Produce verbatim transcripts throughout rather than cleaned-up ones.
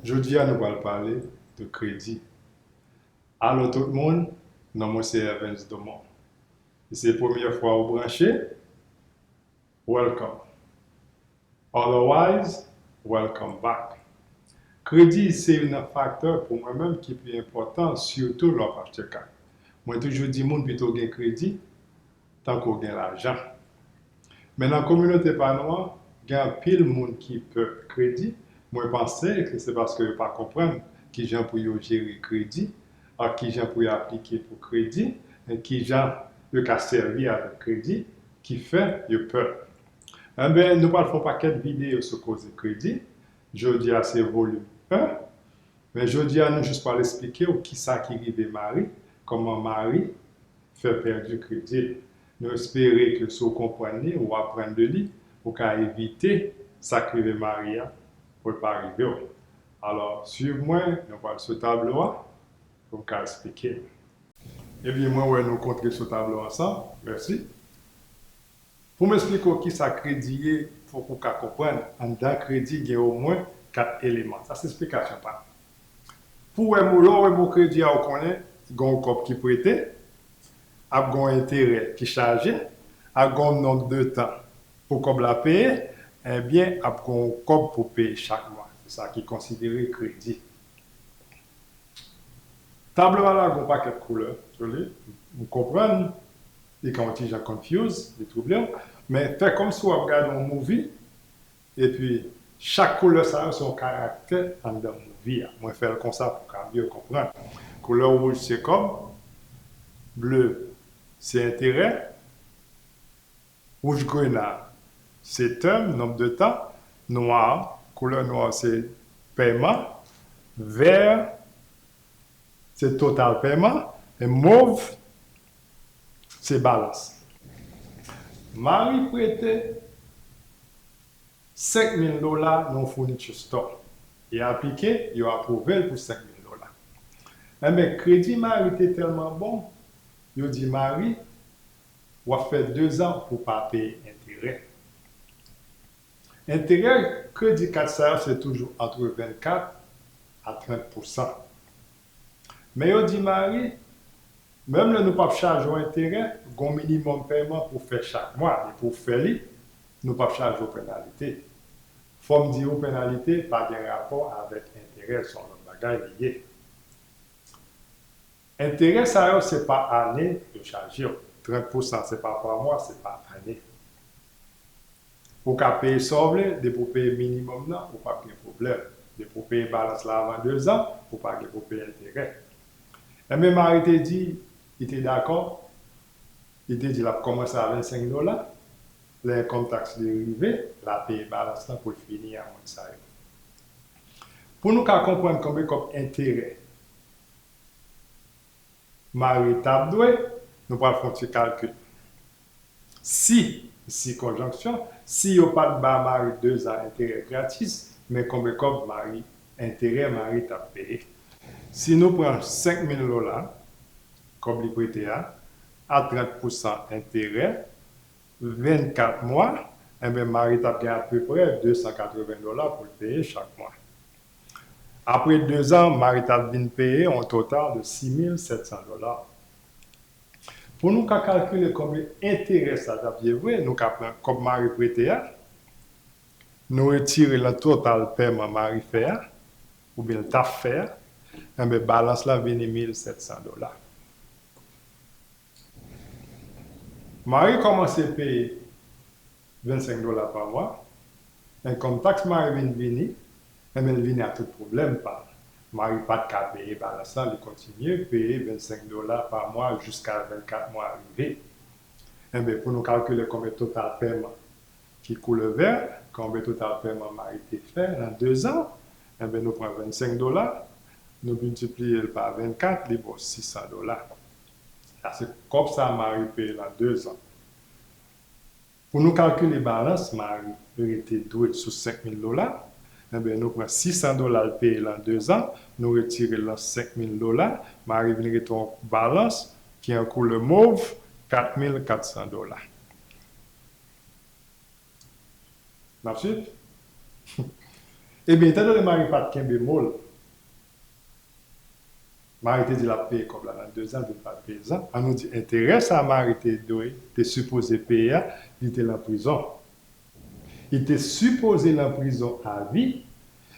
Jodi a, nou pral pale de kredi. Alo tout moun, non mwen se Evans Domon. Si se premyè fwa ou branche, welcome. Otherwise, welcome back. Kredi se youn nan faktè pou mwen menm ki pi enpòtan, sitou lè w ap achte kay. Mwen toujou di moun pito gen kredi, tankou w gen lajan. Men nan kominote pa nou an, gen anpil moun ki pè kredi. Mwen panse ke se paske yo pa konprann kijan pou yo jere kredi, ak kijan pou yo aplike pou kredi, e kijan yo ka sèvi avèk kredi, ki fè yo pè. Enben, nou pral fè yon pakèt videyo sou koze kredi. Jodi a se volim en. Men jodi a, nou jis pral esplike w kisa ki rive Mari, kòman Mari fè pèdi kredi l. Nou espere ke si w konprann li, ou aprann de li, ou ka evite sa k rive Mari a pou l pa rive w. Alò, swiv mwen, nou pral sou tablo a pou m ka esplike nou. Ebyen, mwen wè nou kontre sou tablo ansanm. Mèsi. Pou m esplike w kisa kredi ye, fòk ou ka konprann anndan kredi gen omwen kat eleman. Sa se esplikasyon pa m. Pou w wè mo, lè w wè mo kredi a, ou konnen gen yon kòb ki prete, ap gen yon enterè ki chaje, ap gen yon nonb de tan pou kòb la peye, ebyen, ap gen yon kòb pou peye chak mwa. Se sa ki konsidere kredi. Tablo a la gen yon pakèt koulè sou li. M konprann li ka yon ti jan confuse, li twouble w, men fè kòmsi w ap gade yon movie, epi chak koulè sa yo se yon karaktè anndan movie a. Mwen fè l konsa pou w ka byen konprann. Koulè wouj se kòb, ble se enterè, wouj grena se tèm, nonb de tan, nwa, koulè nwa se pèman, vè se total pèman, e mov se balans. Mari prete senk mil dola nan yon furniture store. Li aplike, yo apwouve l pou senk mil dola. Enben, kredi Mari te tèlman bon, yo di Mari, w ap fè dezan pou w pa peye enterè. Enterè kredi kat sa yo se toujou antre vennkat a trant pousan. Men yo di Mari, menm lè nou p ap chaje w enterè, gen yon minimòm pèman pou w fè chak mwa, e pou w fè li, nou p ap chaje w penalite. Fò m di w penalite pa gen rapò avèk enterè, se yon lòt bagay li ye. Enterè sa yo se pa ane yo chaje w. Trant pousan se pa pa mwa, se pa ane. Ou ka peye sa w vle, depi w peye minimòm nan, ou p ap gen pwoblèm. Depi w peye balans la avan dezan, ou pa gen pou peye enterè. Enben, Mari te di, li te dakò, li te di l ap kòmanse a vennsenk dola, lè income tax li rive, l a peye balans lan pou l fini a moun sa yo. Pou nou ka konprann konbyen kòb enterè Mari t ap dwe, nou pral fè yon ti kalkil. Si, si konjonksyon, si yo pa t ba Mari dezan enterè gratis, men konbyen kòb Mari, enterè Mari t ap peye? Si nou pran senk mil dola, kòb li prete a, a trant pousan enterè, vennkat mwa, enben, Mari t ap gen apeprè de san katreven dola pou l peye chak mwa. Apre dezan, Mari t ap vin peye yon total de sis mil sèt san dola. Pou nou ka kalkile konbyen enterè sa t ap ye vre, nou ka pran kòb Mari prete a, nou retire nan total pèman Mari fè a, oubyen l t ap fè a, enben, balans lan vini mil sèt san dola. Mari kòmanse peye vennsenk dola pa mwa. Income tax Mari vin vini, enben, l vini ak tout pwoblèm pa l. Mari pa t ka peye balans lan, li kontinye peye vennsenk dola pa mwa jiska vennkat mwa rive. Enben, pou nou kalkile konbyen total pèman ki koulè vè, konbyen total pèman Mari te fè nan dezan, enben, nou pran vennsenk dola, nou miltipliye l pa vennkat, li ba w sis san dola. Sa se kòb sa Mari peye nan dezan. Pou nou kalkile balans Mari rete dwe sou senk mil dola, enben, nou pran sis san dola l peye lan dezan, nou retire l lan senk mil dola, Mari vin rete yon balans ki an koulè mov, kat mil kat san dola. N ap swiv? Ebyen, etandone mari pa t kenbe mo l, mari te di l ap peye kòb la nan dezan, epi l pa t peye zan. An nou di enterè sa mari te dwe, te sipoze peye a, li te nan prizon. Li te sipoze nan prizon avi,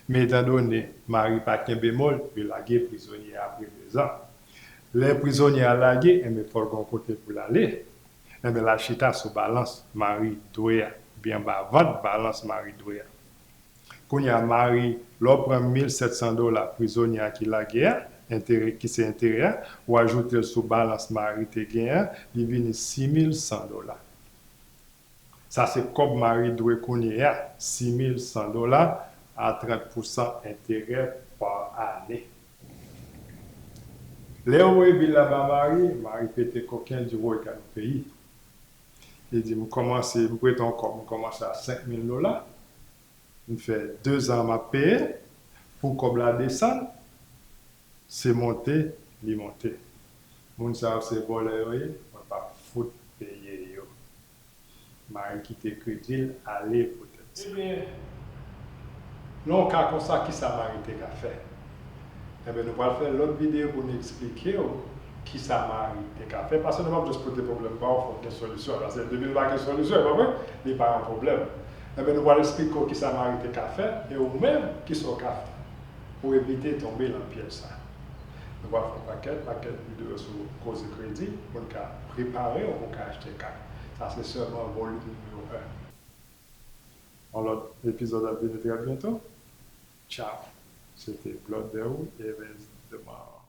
men etandone mari pa kenbe mo l, yo lage prizonye a apre dezan. Lè prizonye a lage, enben, fò l gen yon kote pou l ale. Enben, l al chita sou balans mari dwe a, oubyen anba vant balans mari dwe a. Kounye a, mari, lè w pran mil sèt san dola prizonye a ki lage a, enterè, ki se enterè a, ou ajoute l sou balans mari te gen an, li vini sis mil san dola. Sa se kòb mari dwe kounye a, sis mil san dola a trant pousan enterè pa ane. Lè yo voye bil la ba mari, mari pete koken, di woy, gad yon peyi. Li di, m kòmanse, m prete yon kòb, m kòmanse a senk mil dola, m fè dezan m ap peye, pou kòb la desann, se monte li monte. Moun sa yo se vòlè yo ye, mwen p ap fout peye yo. Mari kite kredi l ale poutèt sa. Ebyen, nan yon ka konsa, kisa mari te ka fè? Enben, nou pral fè lòt videyo pou nou eksplike w kisa mari te ka fè, paske nou p ap jis pote pwoblèm ba w, fòk gen solisyon. Paske depi l pa gen solisyon, e pa vre, li pa yon pwoblèm. Enben, nou pral eksplike w kisa mari te ka fè, e ou menm, kisa w ka fè pou evite tonbe nan pyèj sa. Nou pral fè yon pakèt, pakèt videyo sou koze kredi, pou n ka prepare w pou w ka achte kay. Sa se sèlman volim nimewo en. Yon lòt epizòd ap vini trè byento. Tchao. Se te Blood Dè Ou, Evans Demaran.